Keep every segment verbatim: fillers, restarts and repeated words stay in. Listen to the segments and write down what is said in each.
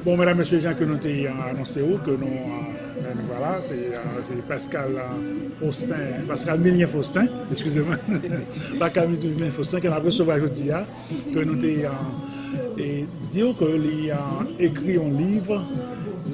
Bon, medam, mesye, jan ke nou te anonse w, ke nou, euh, nou vwala, se, euh, se Pascal, euh, Faustin, Pascal Milien Faustin, eskize mwen, Pascal Milien Faustin, ke n ap resevwa jodi a, ke nou te, euh, e di w ke li, euh, ekri yon liv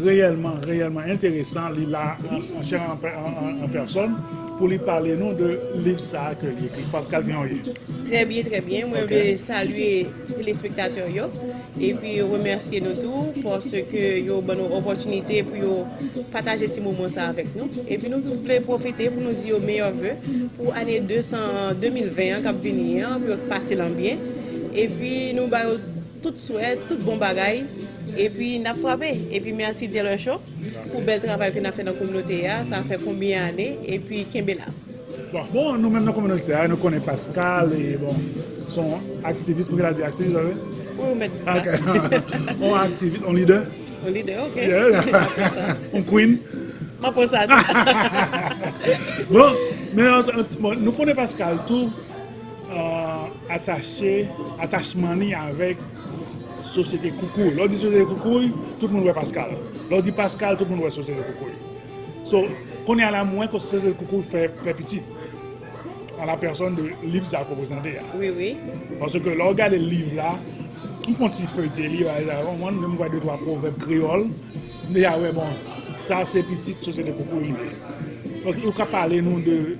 reyèlman, reyèlman enteresan, li la an, an chè, an, an, an pèsòn, pou li pale nou de liv sa a ke li ekri. Pascal, kòman w ye? Trè byen, trè byen. Mwen vle salye telespektatè yo. Epi remèsye nou tou paske yo ban nou opòtinite pou yo pataje ti moman sa avèk nou. Epi nou vle pwofite pou nou di yo meyè ve pou ane de san, de mil ven an k ap vini an, pou yo pase l an byen. Epi nou ba yo tout swè, tout bon bagay. Epi n ap frape. Epi mèsi Taylor Show pou bèl travay ke n ap fè nan kominote a. Sa fè konbyen ane? Epi kenbe la. Bon, bon, nou menm nan kominote a, nou konnen Pascal, e bon, se yon aktivis, pou ki ta di aktivis, wi? Wi, ou mèt di sa. Ok. Yon aktivis, yon lidè. Yon lidè, ok. Yeah. M ap pran sa. Yon queen. M ap pran sa tou. Bon, men, euh, bon, nou konnen Pascal tou, euh, atache, atachman li avèk Sosyete Koukouy. Lè w di Sosyete Koukouy, tout moun wè Pascal. Lè w di Pascal, tout moun wè Sosyete Koukouy. So, kounye a la, mwen, Sosyete Koukouy fè, fè pitit. An la pèsòn de liv sa ke w prezante a. Wi, wi. Paske lè w gade liv la, m fè yon ti feyte li, pa egzanp, mwen menm m wè de twa pwovèb kreyòl, m deja wè, bon, sa se pitit Sosyete Koukouy li ye. Donk, ou ka pale nou de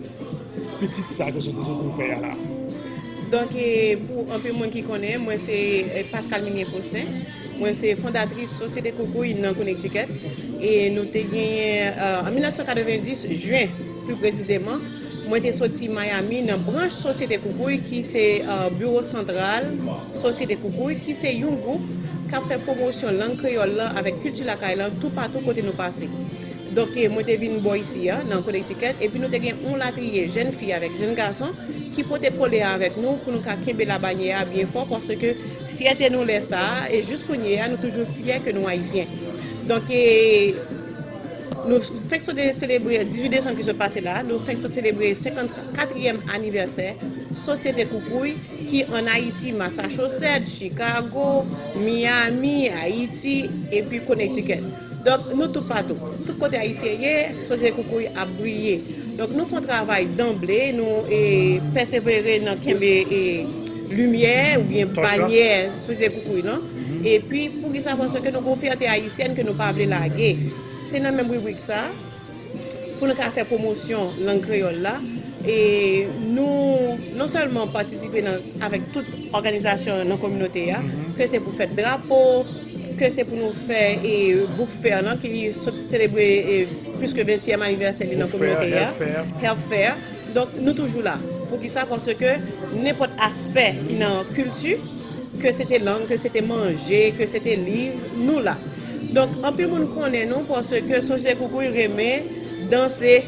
pitit sa ke Sosyete Koukouy fè a la? Donk, e, pou anpil moun ki konnen, mwen se, e, Pascal Milien Faustin. Mwen se fondatris Sosyete Koukouy nan Connecticut. E nou te genyen, e, an mil nèf san katrevenndis, jen, pli presizeman, mwen te soti Miami nan branch Sosyete Koukouy ki se, e, biwo santral Sosyete Koukouy, ki se yon gwoup k ap fè pwomosyon lang kreyòl lan avèk kilti lakay lan toupatou kote nou pase. Donk, e, mwen te vin bò isi a, nan Connecticut, epi nou te gen yon latriye jèn fi avèk jèn gason ki pote kole avèk nou pou nou ka kenbe labanyè a byen fò, paske fyète nou lè sa a, e jis kounye a, nou toujou fyè ke nou ayisyen. Donk, e, nou fenk sot selebre, dizuit desanm ki sot pase la, nou fenk sot selebre senkannkatriyèm anivèsè Sosyete Koukouy ki ann Ayiti, Massachusetts, Chicago, Miami, Ayiti, epi Connecticut. Donk, nou toupatou. Tout kote Ayisyen ye, Sosyete Koukouy ap briye. Donk, nou fè yon travay danble, nou, e, pèsevere nan kenbe, e, limyè oubyen banyè Sosyete Koukouy lan. Epi, poukisa? Paske nou gen yon fyète ayisyèn ke nou pa vle lage. Se nan menm ribrik sa, pou nou ka fè pwomosyon lang kreyòl la. E nou non sèlman patisipe nan, avèk tout òganizasyon nan kominote a, ke se pou fèt drapo, ke se pou nou fè, e, book fair lan ki sot selebre, e, plis ke ventyèm anivèsè li nan kominote a, health fair. Donk, nou toujou la. Poukisa? Paske nenpòt aspè ki nan kilti, ke se te lang, ke se te manje, ke se te liv, nou la. Donk, anpil moun konnen nou paske Sosyete Koukouy renmen danse.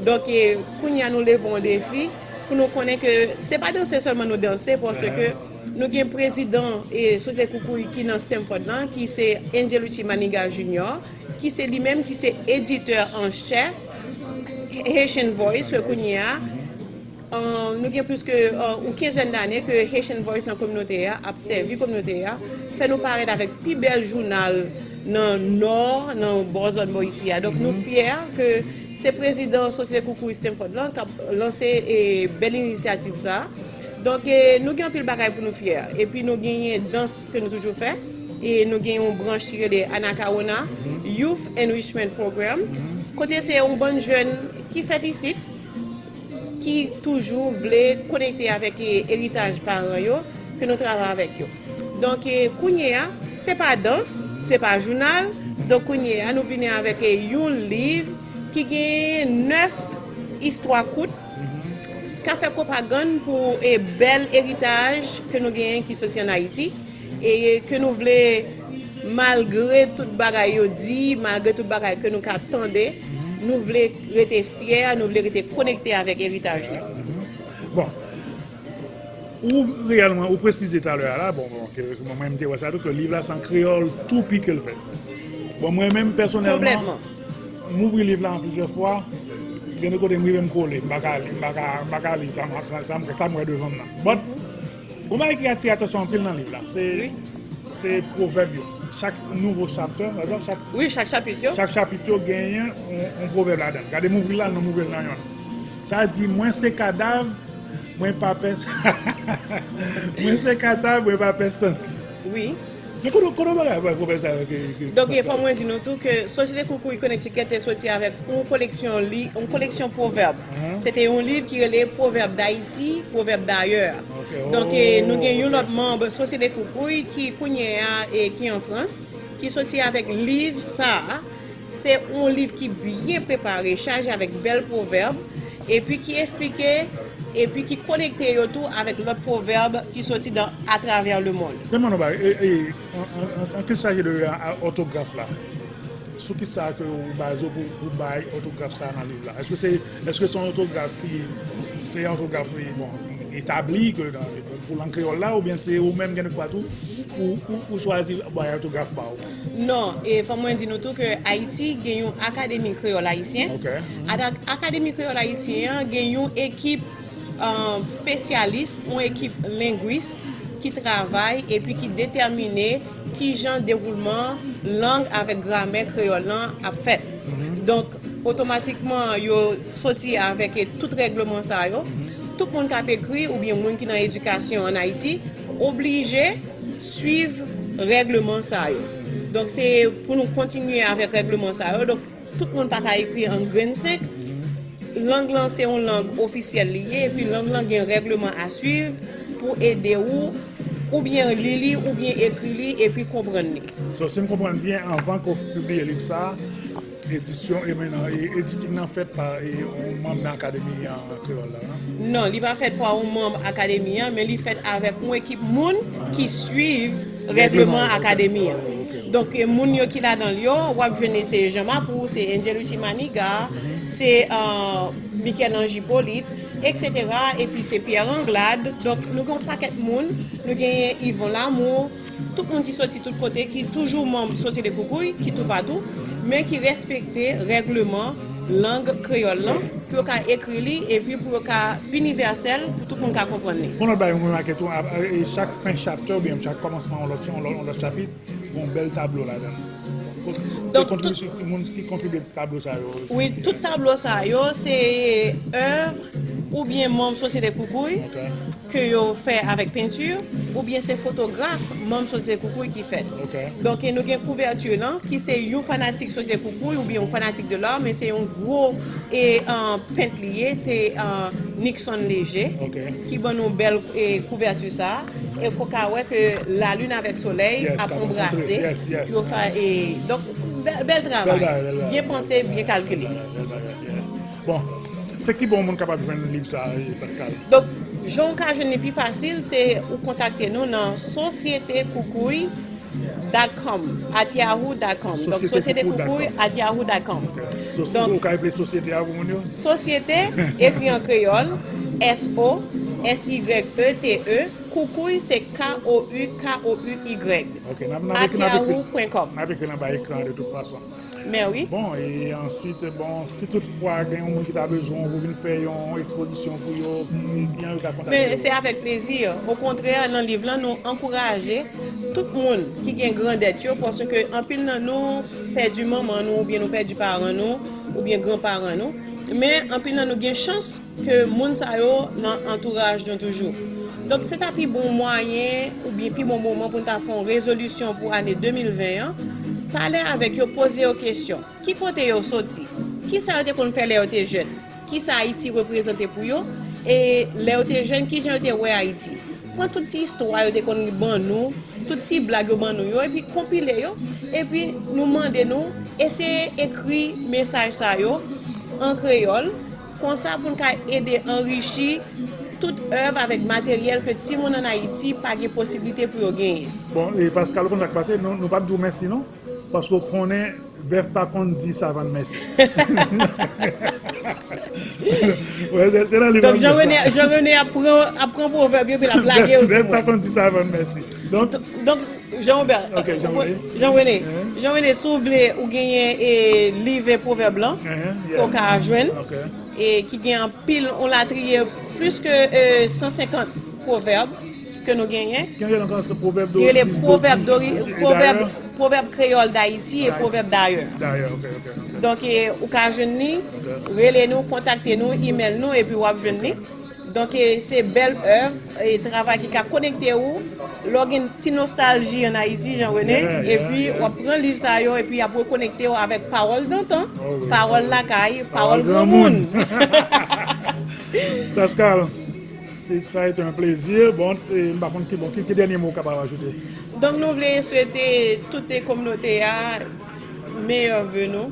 Donk, e, kounye a nou leve yon defi pou nou konnen ke se pa danse sèlman nou danse, paske nou gen prezidan, e, Sosyete Koukouy ki nan Stamford lan, ki se Angelucci Manigat Junior, ki se li menm ki se editè an chèf Haitian Voice, ke kounye a, e, nou gen plis ke, e, yon kenzèn dane ke Haitian Voice nan kominote a ap sèvi kominote a, fè nou parèt avèk pi bèl jounal nan Nò, nan bò zòn bò isi a. Donk, nou fyè ke se prezidan Sosyete Koukouy Stamford lan k ap lanse, e, bèl inisyativ sa. Donk, e, nou gen anpil bagay pou nou fyè. Epi nou genyen dans ke nou toujou fè. E nou gen yon branch ki rele Anacaona Youth Enrichment Program. Kote se yon bann jèn ki fèt isit, ki toujou vle konekte avèk, e, eritaj paran yo, ke nou travay avèk yo. Donk, e, kounye a, se pa dans, se pa jounal. Donk, kounye a, nou vini avèk, e, yon liv ki gen nèf istwa kout, ka fè pwopagann pou, e, bèl eritaj ke nou genyen ki soti ann Ayiti, e ke nou vle, malgre tout bagay yo di, malgre tout bagay ke nou ka tande, nou vle rete fyè, nou vle rete konekte avèk eritaj nou. Bon, ou reyèlman, ou presize talè a la, bon, bon, ke, mwen, mwen, m te wè sa tou, ke liv la se an kreyòl tou pi ke l fèt. Bon, mwen menm, pèsonèlman, m ouvri liv la an plizyè fwa, gen de kote m rive m kole, m pa ka li, m pa ka, m pa ka li sa m, sa, sa m, sa m wè devan m nan. But, yon bagay ki atire atansyon anpil nan liv la, se, se pwovèb yo. Chak nouvo chapter, pa egzanp, chak, Wi, chak chapit yo. Chak chapit yo genyen yon, yon pwovèb ladan l. Gade, m ouvri l la, non, m ouvri l nan yonn. Sa di, mwen se kadav, mwen pa pè. Mwen se kadav, mwen pa pè santi. Wi. Men kote, kote w bagay pwovèb sa yo ki, ki Donk, e fò mwen di nou tou ke Sosyete Koukouy Connecticut te soti avèk yon koleksyon li, yon koleksyon pwovèb. Se te yon liv ki rele Pwovèb d'Haïti, Pwovèb d'ailleurs. Donk, e, nou gen yon lòt manm Sosyete Koukouy ki kounye a e ki an Frans, ki soti avèk liv sa a. Se yon liv ki byen prepare, chaje avèk bèl pwovèb, epi ki esplike, epi ki konekte yo tou avèk lòt pwovèb ki soti dan atravè lemonn. Sèlman nou bay, e, e, an, an, an, an ki saji de a, a, òtograf la. Sou ki sa ke ou baze w pou, pou bay òtograf sa nan liv la? Èske se, èske se yon òtograf ki, se yon òtograf ki, bon, etabli ke nan, pou, pou lang kreyòl la, oubyen se ou menm gen de fwa tou, ou, ou, ou chwazi bay òtograf pa w? Non, e fò mwen di nou tou ke Ayiti gen yon Akademi Kreyòl Ayisyen. Ada-, Akademi Kreyòl Ayisyen an gen yon ekip, um, espesyalis, yon ekip lengwis ki travay epi ki detèmine ki jan dewoulman lang avèk gramè kreyòl lan ap fèt. Donk, otomatikman, yo soti avèk tout règleman sa yo. Tout moun k ap ekri oubyen moun ki nan edikasyon ann Ayiti oblije swiv règleman sa yo. Donk, se pou nou kontinye avèk règleman sa yo. Donk, tout moun pa ka ekri an grenn senk. Lang lan se yon lang ofisyèl li ye, epi lang lan gen règleman a swiv pou ede ou, oubyen li li, oubyen ekri li, epi konprann li. So, si m konprann byen, anvan ke w pibliye liv sa a, edisyon, e men nan, e, editing nan fèt pa, e, yon manm nan Akademi an kreyòl la, non? Non, li pa fèt pa yon manm Akademi an, men li fèt avèk yon ekip moun ki swiv règleman Akademi an. Donk, e, moun yo ki ladan l yo, w ap jwenn se Jean Mapou, se Angelucci Manigat, se, euh, Michel-Ange Hyppolite, et cetera. Epi se Pierre Anglade. Donk, nou gen yon pakèt moun. Nou genyen Yvon Lamour. Tout moun ki soti tout kote, ki toujou manm Sosyete Koukouy, ki toupatou, men ki respekte règleman lang kreyòl lan, pou yo ka ekri li, epi pou yo ka inivèsèl, pou tout moun ka konprann li. Bon, lòt bagay, mwen remake tou, a, a, e chak fen chapter, oubyen chak kòmansman yon lòt, yon lòt, yon lòt chapit, yon bèl tablo ladan l. Kote, Donk, kontribisyon, moun ki kontribye tablo sa yo. Wi, tout tablo sa yo, se èv oubyen manm Sosyete Koukouy ke yo fè avèk penti, oubyen se fotograf manm Sosyete Koukouy ki fèt. Donk, e nou gen kouvèti lan, ki se yon fanatik Sosyete Koukouy oubyen yon fanatik de l'art, men se yon gwo, e, an, pent li ye, se, an, Nixon Léger, ki ban nou bèl, e, kouvèti sa a. E ko ka wè ke lalin avèk solèy ap anbrase. Yo fè, e, donk, bèl, bèl travay. Byen panse, byen kalkile. Bon, se ki bò moun kapab jwenn liv sa a, e, Pascal? Donk, jan w ka jwenn li pi fasil, se ou kontakte nou nan sosyete koukouy dot com, at yahoo dot com. Donk, sosyete koukouy at yahoo dot com. So, si ou ka eple sosyete a pou moun yo? Sosyete, ekri an kreyòl, S O S Y E T E, koukouy se K O U K O U Y. Ok, n ap, n ap ekri, n ap ekri, at yahoo point com. N ap ekri l anba ekran de tout fason. Men wi. Bon, e answit, bon, si tout fwa gen yon moun ki ta bezwen w pou vin fè yon ekspozisyon pou yo, ki, ki jan yo ka kontakte Men yo? Se avèk plezi. Okontrè, nan liv lan, nou ankouraje tout moun ki gen grandèt yo, paske anpil nan nou pèdi manman nou, oubyen nou pèdi paran nou, oubyen granparan nou. Men anpil nan nou gen chans ke moun sa yo nan antouraj nou toujou. Donk, se ta pi bon mwayen oubyen pi bon moman pou n ta fè yon rezolisyon pou ane de mil ven an, pale avèk yo, poze yo kesyon. Ki kote yo soti? Kisa yo te konn fè lè yo te jèn? Kisa Ayiti reprezante pou yo? E lè yo te jèn, kijan yo te wè Ayiti? Pran tout ti istwa yo te konn ban nou, tout ti blag yo ban nou yo, epi konpile yo, epi nou mande nou eseye ekri mesaj sa yo an kreyòl, konsa pou n ka ede anrichi tout èv avèk materyèl ke timoun ann Ayiti pa gen posiblite pou yo genyen. Bon, e Pascal, ou konn sa k pase, nou, nou p ap di w mèsi non, paske w konnen bèf pa konn di savann mèsi. Wè, se, se nan liv la. Donk, Jean René, Jean René ap pran, ap pran pwovèb yo, epi l ap lage yo sou mwen. Bèf pa konn di savann mèsi. Donk, donk, Jean Robert, Ok, Jean René. Jean René, Jean René, si w vle, ou genyen, e, liv e pwovèb lan, ke w ka jwenn, e ki gen anpil, yon latriye, plis ke, e, san senkant pwovèb ke nou genyen. Ki rele pwovèb dori-, pwovèb, Pwovèb kreyòl Dayiti e pwovèb dayè. Dayè, ok, ok. Donk, e, ou ka jwenn li, rele nou, kontakte nou, email nou, epi w ap jwenn li. Donk, e, se bèl èv, e, travay ki ka konekte ou. Lè w gen ti nostalji ann Ayiti, Jean René, epi w ap pran liv sa yo, epi y ap rekonekte w avèk pawòl dantan, pawòl lakay, pawòl granmoun. Pascal, c'est- ça a été un plaisir. Bon, e, m pa konn ki, bon, ki, ki dènye mo w kapab ajoute? Donk, nou vle swete tout kominote a meyè ve nou.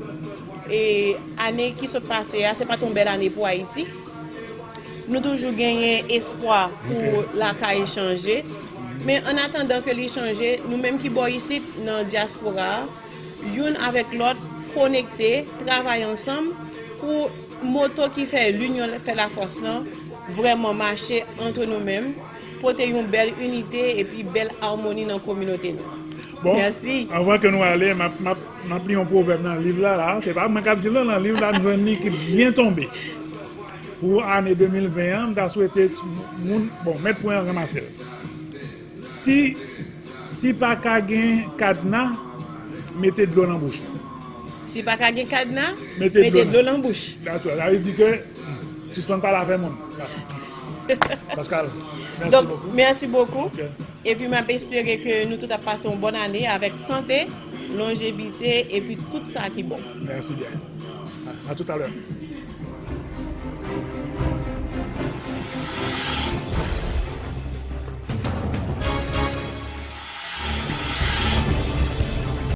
E ane ki sot pase a, se pa t yon bèl ane pou Ayiti. Nou toujou genyen espwa pou lakay chanje. Men an atandan ke li chanje, nou menm ki bò isit nan dyaspora a, youn avèk lòt, konekte, travay ansanm pou moto ki fè linyon fè lafòs lan vrèman mache antre nou menm, pote yon bèl inite epi bèl amoni nan kominote nou. Bon, Mèsi. Anvan ke nou ale, m ap, m ap, m ap li yon pwovèb nan liv la, la. Se pa mwen k ap di l, non, nan liv la, m jwenn li ki byen tonbe. Pou ane de mil ven an, m ta swete moun, bon, mèt pwen an ranmase l. Si, si pa ka gen kadna, mete dlo nan bouch. Si pa ka gen kadna, Mete dlo mete nan- dlo nan bouch. That's right. Sa vle di ke sispann pale afè moun. Pascal, merci Donk, beaucoup. Mèsi bokou. Ok. Epi m ap espere ke nou tout ap pase yon bòn ane avèk sante, lonjevite, epi tout sa ki bon. Merci bien. À, à tout à l'heure.